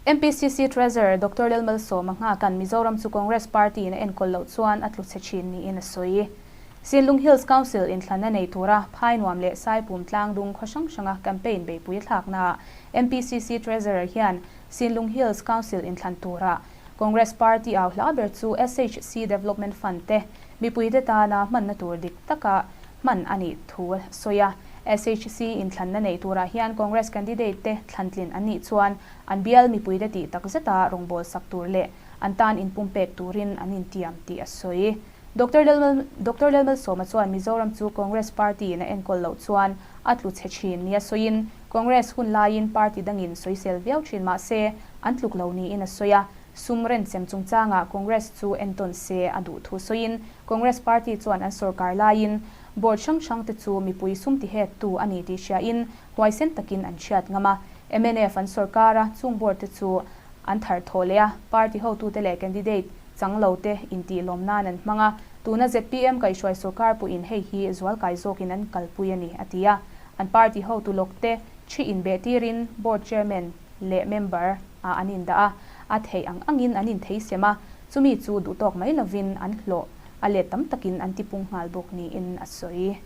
MPCC Treasurer Doctor Lalmalsawma nghakan Mizoram chu Congress Party in a enkawl loh chuan a tlu chhe thin niin a sawi. Sinlung Hills Council inthlanna nei tura Phainuam leh Saipum tlangdung khaw hrang hranga campaign beihpui a thlaknaah MPCC Treasurer hian Sinlung Hills Council inthlan tura Congress Party au hla ber chu SHC Development Fund te mipuite tana hmanna tur dik taka hman a nih thu a sawi a. SHC inthlanna nei turah hian Congress candidate te thlantlin an nih chuan an bial mipuite tih tak zeta rawngbâwl sak tur leh an tan inpumpek turin an intiam tih a sawi. Doctor Doctor Lalmalsawma chuan Mizoram chu Congress party in a enkawl loh chuan a tlu chhe thin nia sawiin Congress hun laiin party dangin sawisel viau thin mah se an tluk lo niin a sawi a. Sum renchem chungchangah Congress chu entawn se a duh thu sawiin Congress party chuan an sorkar laiin board hrang hrang te chu mipui sum tihektu a ni tih hriain huaisen takin an hriat ngam a. Mnf an sorkar a, chung board te chu an thar thawh leh a, party hotute leh candidate chang lo te intih lawm nan an hmang a, tuna zpm kaihhruai sorkar pawhin hei hi zualkai zawkin an kalpui a ni, a ti a. An party hotu lawk te thi inbeh tirin board chairman leh member ah an indah a, a theih ang angin an inthei sem a, chumi chu duhtawk mai lovin an hlawh a let tam takin an tipung nghal bawk niin a sawi.